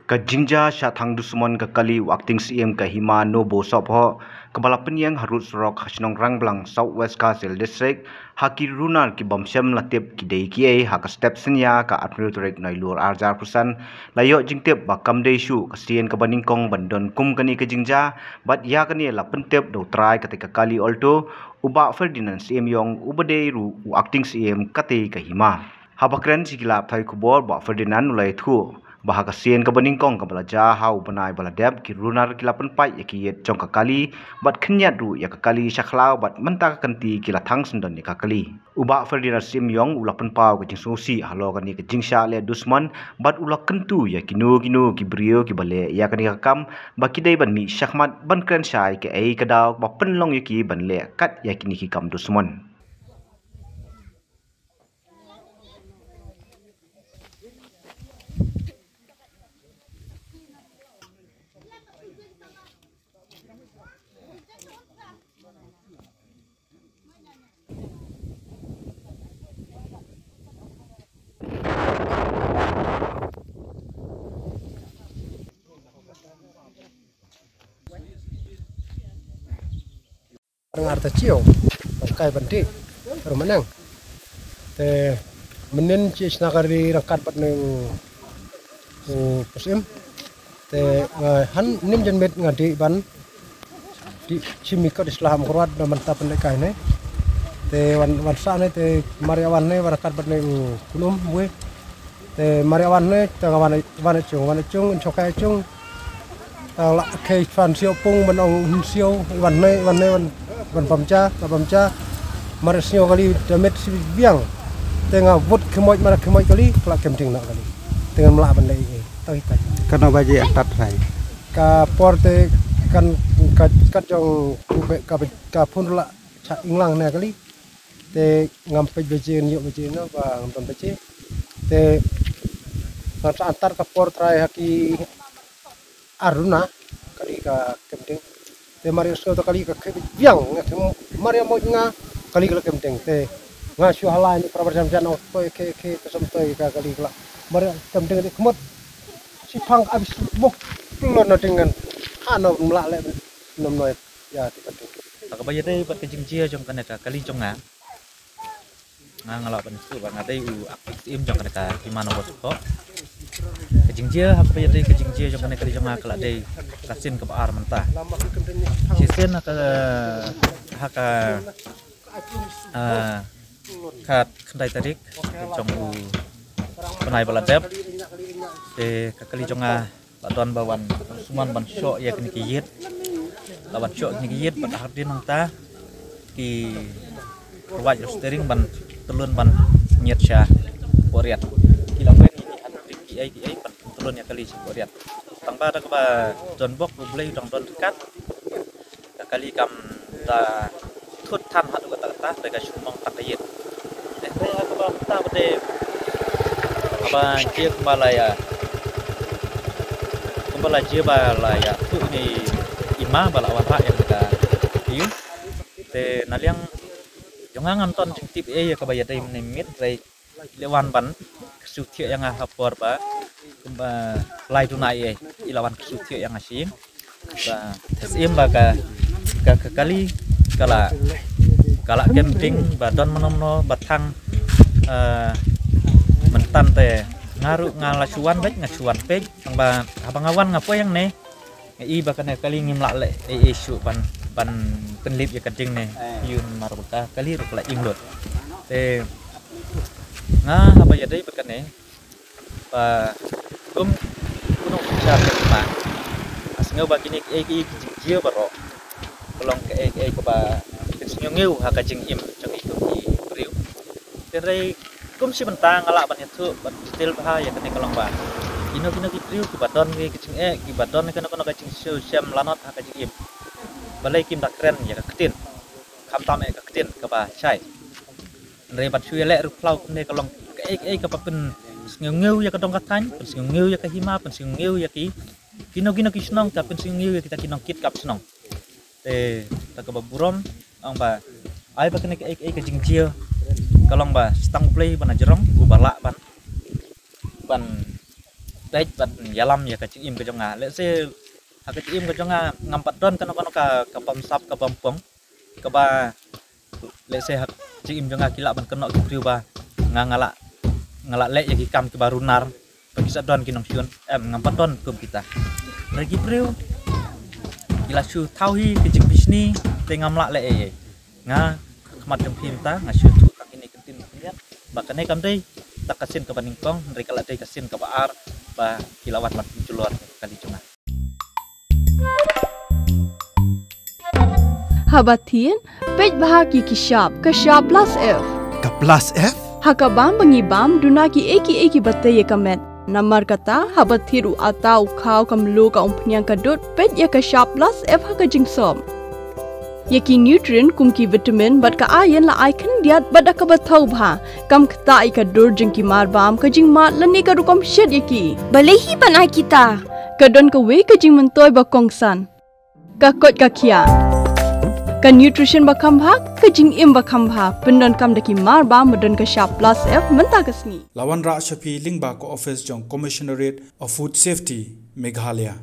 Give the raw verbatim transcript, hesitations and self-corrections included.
Ka jingjia shah thang dusmon ka kali u Acting Syiem ka Hima Nobo Sohphoh, kaba la pynïeng harud surok ha shnong Rangblang, South West Khasi Hills District, ha ki runar ki bym shym la tip ki dei kiei, ha ka step synñia ka arphew tarik Nailur arhajar arphew san, la ïoh jingtip ba kam dei shuh ka sien kaba nyngkong ban don kum kane ka jingjia, bad ïa kane la pyntip da u trai katei ka kali Alto, u Bah Ferdinand Syiem Ïong, uba dei ruh u Acting Syiem katei ka hima. Haba kren sha ki lad pathai khubor, Bah Ferdinand u la ïathuh ba ha ka sien kaba nyngkong kaba la jia ha u bnai ba la dep, ki runar ki la pynpait ïa ki ïit jong ka kali, bad khynñiat ruh ïa ka kali sha khlaw, bad mynta ka kynti ki la thang syndon ïa ka kali. U Bah Ferdinand Syiem Ïong u la pynpaw ka jingsngewsih halor kane ka jingshah leh dusmon, bad u la kyntu ïa kino kino ki briew kiba leh ïa kane ka kam, ba ki dei ban mih shakhmat ban kren shai kaei ka daw ba pynlong ïa ki ban leh kat ïa kine ki kam dusmon. Ngar ta chiu ban kai ban dih ruh manang. Te mynnin chi shna ka ri ryngkat bad ne u, u Syiem. Te nga han nim jan met nga dih ban dih chim i kot i sla ha Mawkyrwat da mynta pynleh kai ne. Te wan, wan sa ne te mar ïa wan ne wan ryngkat bad ne u Kynum wei. Te mar ïa wan ne te nga wan, wan chung, wan chung, in chokai chung. Tang la khei fan siu pung ban ong hun siu, wan ne, wan ne, wan, wan bam ja, la bam ja. Mar ïa sñiaw kali da met si biang. Te nga vut khmoit, mar khmoit kali, kla kem ting na kali. Te nga mla ban lei ei. Tang itai. Kano baje atat rai? Ka por te kan ka kat jong ku be ka be ka phun la cha inglang ne kali. Te ngam pej baje nyo baje no ba ngam pej baje. Te ngam sa antar ka por trai ha ki aruna kali ka kemting. Te mar ïa sñiaw ta kali ka khei biang nga khei mar ïa moj nga kali ka la kemting. Te nga shu halai ni prabar jam jan ong toi khe khe ka som toi ka kali ka la mar ïa kemting ni kmot. Siphang abis bok plon na tingan ha no mla le nom noi ïa ti ka ting. Ka ba ïadei bad ka jingjia jong kane ka kali jong nga. Nga nga la ban tu ba nga dei u Acting Syiem jong kane ka Hima Nobo Sohphoh. Ka jingjia ha kaba ïadei ka jingjia jong kane ka kali jong nga ka la dei ka sien kaba ar mynta. Shisien ha ka, ha ka, ah, khatkhyndai tarik jong u bnai ba la dep. Te ka kali jong nga la don ba wan sumon ban shoh ïa kine ki ïit. La wan shoh kine ki ïit bad hadien nangta ki rwai rostering ban tlun ban ñiet sha Poriat. Ki la wen ïa ki hadien ki ei ki ei ban tlun ïa kali sha Poriat. Tang ba da kaba don bok U Blei u dang don ryngkat. Ka kali kam da thut than haduh katta katta, te ka shu mong tak ka ïit. Te te ha kaba mynta ba te kaba jia kumba la ïa, kumba la jia ba la ïathuh ïa i ma ba la wanrah ïa ka ïing. Te na liang jong nga ngam ton jingtip ei ïa kaba ïadei mynne miet, hynrei i la wan ban kyrsiewthiah ïa nga ha por ba kumba lai duna ei, i la wan kyrsiewthiah ïa nga shisien. Ba te Syiem ba ka, ka, ka kali ka la, ka la kem ting ba don mano mano ba thang, eh, mynta te nga ruh nga la shu wan beit, nga shu wan peit. Tang ba haba nga wan nga poi hangne, nga i ba kane kali ngim lah leh ei ei shuh ban, ban pynlip ïa ka ding ne. Ïun mar ba ka kali ruh ka la ing lut. Te nga haba ïadei ba kane ba kum kynnoh ka bynta, nga sngew ba kine kiei kiei ki jingjia baroh ka long kaei kaei kaba pynsngew ngew ha ka jingim jong ngi kum ki briew. Hynrei kum shi bynta nga lah ban ïathuh ban detail bha ïa kane ka long ba kino kino ki briew kiba don ki jingeh, kiba don kano kano ka jingsiew shem lanot ha ka jingim, balei kim da kren ïa ka ktien, khamtam eh ka ktien kaba shai. Hynrei ban shu ïaleh ruh khlaw kumne ka long kaei kaei kaba pynsngew ngew ïa ka dong ka thaiñ, pynsngew ngew ïa ka hima, pynsngew ngew ïa ki kino kino ki shnong, ka pynsngew ngew ïa kita ki nongkitkam shnong. Te ta kaba burom ong ba ai ba kane kaei kaei ka jingjia ka long ba shi tang U Blei ba na jrong uba lah ban, ban peit bad ïalam ïa ka jingim ka jong nga. Lehse ha ka jingim ka jong nga ngam pat don kano kano ka, ka bamsap ka bampong kaba, lehse ha ka jingim jong nga ki lah ban kynnoh ki briew ba nga, nga lah, nga lah leh ïa ki kam kiba runar ba ki sa don ki nongshun. Em, ngam pat don kum kita. Hynrei ki briew ki la shu thaw hi ka jingbishni te ngam lah leh ei ei. Nga, khmat jong phi mynta nga shu thuh tang kine ki ktien khyndiat ba kane kam dei tang ka sien kaba nyngkong, hynrei ka la dei ka sien kaba ar ba ki la wan ban pynjulor ïa ka kali jong nga. Haba thied, peit bha ki, ki shap, ka shap plus F. Ka plus F? Ha ka bam ba ngi bam, duna kiei kiei kiba tei ïa ka met. Namar kata, haba thied u atta, u khaw, ka mluh, ka umphniang, ka dud, peit ïa ka shap plus F ha ka jingsop. Ïa ki nutrient kum ki vitamin bad ka iron la ai khyndiat bad da kaba thaw bha. Kam ktah ïa ka dur jong ki mar bam, ka jingmad lane ka rukom shet ïa ki. Balei hi ban ai kita? Ka don kawei ka jingmyntoi ba kongsan. Ka koit ka khiah. Ka nutrition ba kham bha, ka jingim ba kham bha, pyndonkam da ki mar bam ba don ka shap plus F mynta ka sngi. La wanrah sha phi lyngba ka office jong Commissionerate of Food Safety, Meghalaya.